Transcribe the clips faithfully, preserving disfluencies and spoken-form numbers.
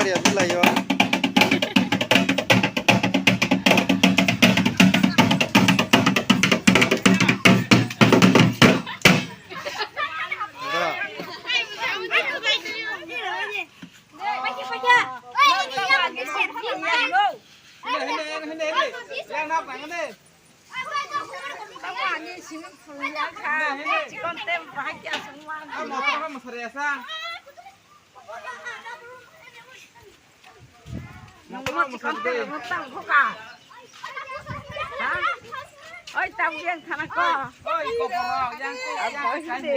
Kaya belai o. Oi, tang yang khana ko. Oi, ko ko yang ko. Abo yang hindi.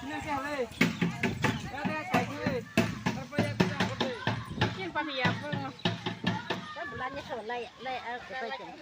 Sini sih le. Ya deh, kayak gini. Apa ya kita apa? Yang pakai apa? Kita belanja selai, lai, eh, kita yang.